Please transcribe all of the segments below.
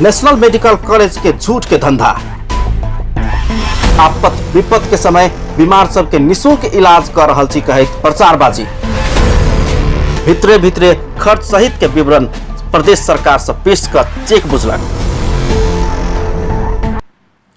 National medical college के झूठ के धंधा। आपत विपत के समय बीमार सबके निःशुल्क इलाज कर रहल छी कहैत प्रचारबाजी। भितरे भितरे खर्च सहित के विवरण प्रदेश सरकार से पेश कर चेक बुझलक।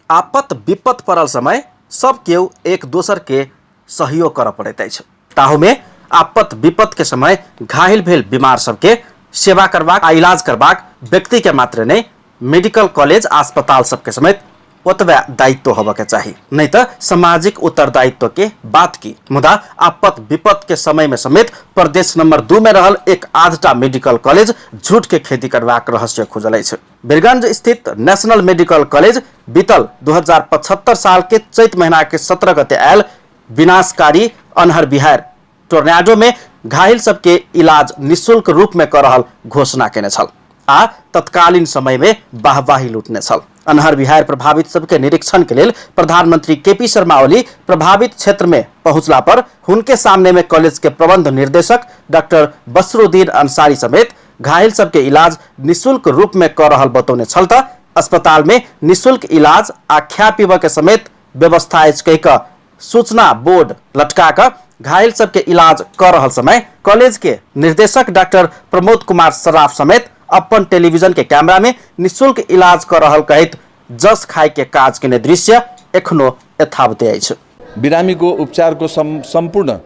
आपत विपत पड़ल समय सब केओ एक दोसर के सहयोग करऽ पड़ैत अछि। ताहूमे आपत विपत के समय घायल भेल बीमार सबके सेवा करबाक आ इलाज करबाक व्यक्ति के मात्र नहि, मेडिकल कॉलेज आ अस्पताल सबके समेत ओतबे दायित्व होबऽ के चाही, नहीं तऽ सामाजिक उत्तरदायित्व के बात की। मुदा आपत विपत के समय में समेत प्रदेश नंबर 2 में रहल एक आधटा मेडिकल कॉलेज झूठ के खेती करबाक रहस्य खुजल अछि। वीरगंज स्थित नेशनल मेडिकल कॉलेज बीतल 2075 साल के चैत महीना के 17 गते आयल विनाशकारी अन्हर बिहार टोर्नाडो में घायल सबके इलाज निःशुल्क रूप में कर रहल घोषणा केने छल आ तत्कालीन समय में वाहवाही लूटने छल। अन्हर बिहार प्रभावित सबके निरीक्षण के लेल प्रधानमंत्री केपी शर्मा ओली प्रभावित क्षेत्र में पहुंचला पर हुनके सामने में कॉलेज के प्रबंध निर्देशक डॉक्टर बसरुद्दीन अंसारी समेत घायल सबके इलाज निःशुल्क रूप में कर रहल बतौने छल त अस्पताल में निःशुल्क इलाज आ खाय पीबऽ के समेत व्यवस्था अछि कहि कऽ सूचना बोर्ड लटका कऽ घायल सबके इलाज कर रहल समय कॉलेज के निर्देशक डॉक्टर प्रमोद कुमार सराफ समेत अपन टेलीविजन के कैमरा में निःशुल्क इलाज कर रहल कहैत जस खाय के काज केने दृश्य एखनो यथावते अछि। बिरामीको उपचारको सम्पूर्ण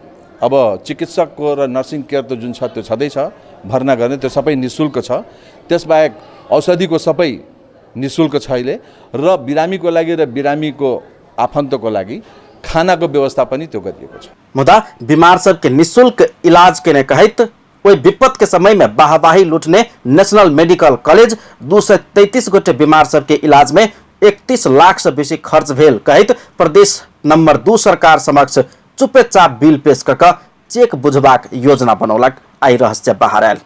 अब चिकित्सकको र नर्सिङ केयर त जुन छ त्यो छँदैछ, भर्ना गर्ने त्यो सबै निःशुल्क छ। त्यसबाहेक औषधिको सबै निःशुल्क छ अहिले, र बिरामीको लागि र बिरामीको आफन्तको लागि खानाको व्यवस्था पनि त्यो गरिएको छ। मुदा बीमार सबके निःशुल्क इलाज केने कहैत ओहि विपत के समय में वाहवाही लूटने नेशनल मेडिकल कॉलेज 233 गोटे बीमार सबके इलाज में 31 लाख से बेसी खर्च भेल कहैत प्रदेश नंबर 2 सरकार समक्ष चुपेचाप बिल पेश कऽ कऽ चेक बुझबाक योजना बनौलक। आई रहस्य बाहर आयल।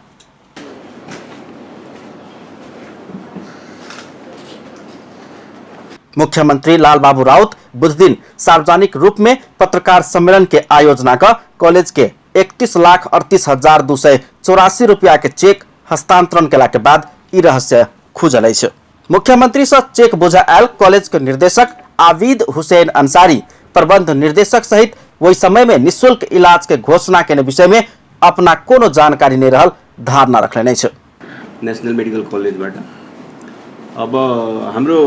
मुख्यमंत्री लालबाबू राउत बुधदिन सार्वजनिक रूप में पत्रकार सम्मेलन के आयोजना क कॉलेज के 31,38,284 रुपया के चेक हस्तांतरण केला के बाद ई रहस्य खुजल अछि। मुख्यमंत्री से चेक बुझा आयल कॉलेज के निर्देशक आबिद हुसैन अंसारी प्रबंध निर्देशक सहित वही समय में निःशुल्क इलाज के घोषणा केने विषय में अपना कोनो जानकारी नहीं रहल धारणा रखले अछि। नेशनल मेडिकल कॉलेजबाट अब हाम्रो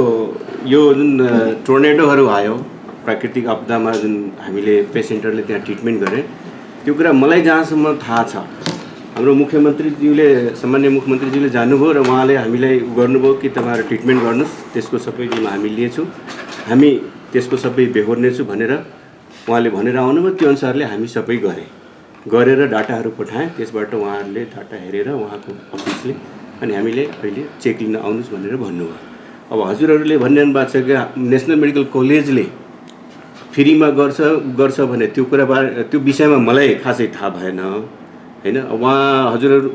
यो जुन टोर्नेडोहरू आयो, प्राकृतिक आपदामा जुन हामीले पेसेन्टहरूले त्यहाँ ट्रिटमेन्ट गरे, त्यो कुरा मलाई जहाँसम्म थाहा छ हाम्रो मुख्यमन्त्रीज्यूले, सामान्य मुख्यमन्त्रीज्यूले जानुभयो र उहाँले हामीलाई उ गर्नुभयो कि तपाईँहरू ट्रिटमेन्ट गर्नुहोस्, त्यसको सबै जिम्मा हामी लिएछौँ, हामी त्यसको सबै बेहोर्नेछौँ भनेर उहाँले भनेर आउनुभयो। त्यो अनुसारले हामी सबै गरेर डाटाहरू पठाएँ। त्यसबाट उहाँहरूले डाटा हेरेर उहाँको अफिसले अनि हामीले अहिले चेक लिन आउनुहोस् भनेर भन्नुभयो। अब हजुरहरूले भनिरहनु भएको छ कि नेसनल मेडिकल कलेजले फ्रीमा गर्छ भने त्यो कुरा त्यो विषयमा मलाई खासै थाहा भएन होइन। उहाँ हजुरहरू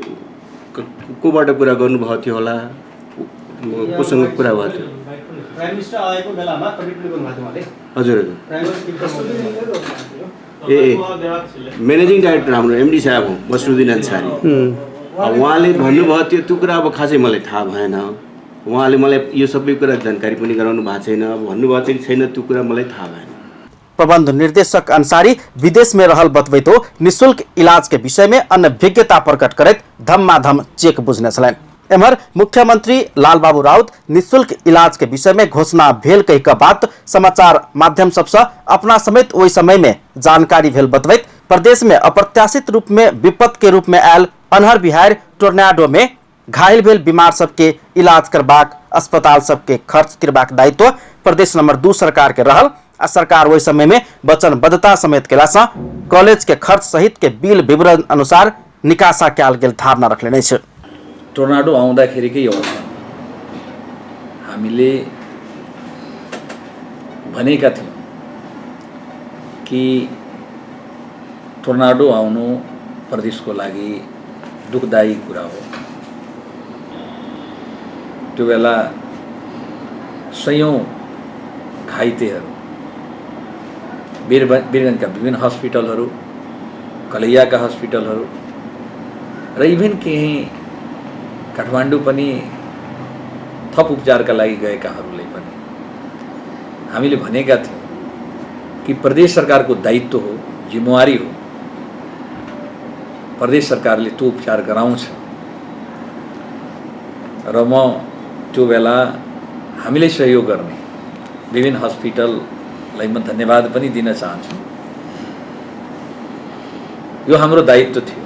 कोबाट कुरा गर्नुभएको थियो होला, कोसँग कुरा भएको थियो? प्राइम मिनिस्टर आएको बेलामा कमिटमेन्ट गर्नुभएको थियो उहाँले। हजुर हजुर। प्राइम मिनिस्टर ए म्यानेजिङ डाइरेक्टर हाम्रो एमडी साहब हो बसरुद्दिन अन्सारी, उहाँले भन्नुभयो त्यो कुरा अब खासै मलाई थाहा भएन। उहाँले मलाई यो सबै कुरा जानकारी पनि गराउनु भएको छैन, अब भन्नुभएको चाहिँ छैन, त्यो कुरा मलाई थाहा भएन। प्रबंध निर्देशक अंसारी विदेश में रहल बतबैतो निःशुल्क इलाज के विषय में अनभिज्ञता प्रकट करैत धमाधम चेक बुझने छलनि। एम्हर मुख्यमंत्री लालबाबू राउत निःशुल्क इलाज के विषय में घोषणा भेल कहि कऽ बात समाचार माध्यम सबसँ अपना समेत ओहि समय में जानकारी भेल बतबैत प्रदेश में अप्रत्याशित रूप में विपत के रूप में आयल अन्हर बिहार टोर्नाडो में घायल भेल बीमार सबके इलाज करबाक अस्पताल सबके खर्च तिरबाक दायित्व प्रदेश नंबर 2 सरकार के रहल आ सरकार ओहि समय में वचनबद्धता समेत केलासँ कॉलेज के खर्च सहित के बिल विवरण अनुसार निकासा कयल गेल धारणा रखलेने अछि। टोर्नाडो आउँदाखेरिकै अवस्था हामीले भनेका थियौँ कि टोर्नाडो आउनु प्रदेशको लागि दुःखदायी कुरा हो। त्यो बेला सयौँ घाइतेहरू वीरगञ्जका विभिन्न हस्पिटलहरू, कलैयाका हस्पिटलहरू र इभन केही काठमाडौँ पनि थप उपचारका लागि गएकाहरूलाई पनि हामीले भनेका थियौँ कि प्रदेश सरकारको दायित्व हो, जिम्मेवारी हो, प्रदेश सरकारले त्यो उपचार गराउँछ। र म त्यो बेला हामीले सहयोग गर्ने विभिन्न हस्पिटललाई म धन्यवाद पनि दिन चाहन्छु। यो हाम्रो दायित्व थियो।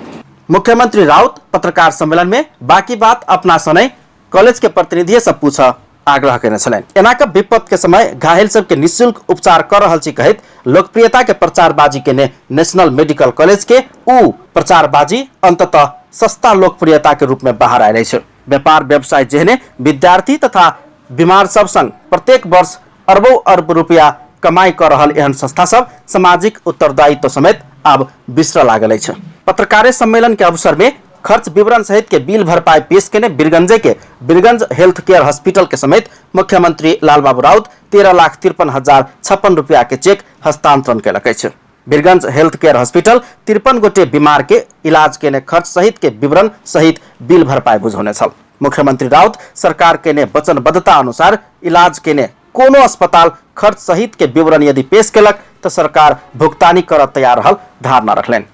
मुख्यमंत्री राउत पत्रकार सम्मेलन में बाकी बात अपना सनै कॉलेज के प्रतिनिधि से पूछ आग्रह केने छलनि। एना के विपत के समय घायल सबके निःशुल्क उपचार कर रहल छी कहैत लोकप्रियता के प्रचारबाजी केने नेशनल मेडिकल कॉलेज के ऊ प्रचारबाजी अंततः सस्ता लोकप्रियता के रूप में बाहर आयल अछि। व्यापार व्यवसाय जेहने विद्यार्थी तथा बीमार सब संग प्रत्येक वर्ष अरबों अरब रुपया कमाई कर रहल एहन संस्था सब सामाजिक उत्तरदायित्व समेत आब बिसरऽ लागल अछि। पत्रकार सम्मेलन के अवसर में खर्च विवरण सहित के बिल भरपाई पेश केने बीरगंजे के बीरगंज हेल्थ केयर हॉस्पिटल के समेत मुख्यमंत्री लालबाबू राउत 13,53,056 रुपया के चेक हस्तांतरण केलक अछि। बीरगंज हेल्थ केयर हॉस्पिटल 53 गोटे बीमार के इलाज केने खर्च सहित के विवरण सहित बिल भरपाई बुझौने छल। मुख्यमंत्री राउत सरकार केने वचनबद्धता अनुसार इलाज केने कोनो अस्पताल खर्च सहित के विवरण यदि पेश केलक तो सरकार भुगतानी कर तैयार रहल धारणा रखलनि।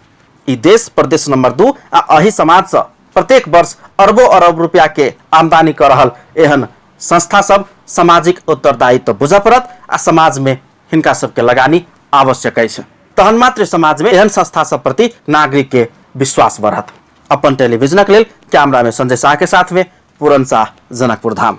ई देश प्रदेश नंबर 2 आ अही समाज से प्रत्येक वर्ष अरबों अरब रुपया के आमदनी कर रहल एहन संस्था सब सामाजिक उत्तरदायित्व बुझऽ पड़त आ समाज में हिनका सबके लगानी आवश्यक अछि, तहन मात्र समाज में एहन संस्था सब प्रति नागरिक के विश्वास बढ़त। अपन टेलीविजनक लेल कैमरा में संजय शाह के साथ में पूरन शाह, जनकपुर धाम।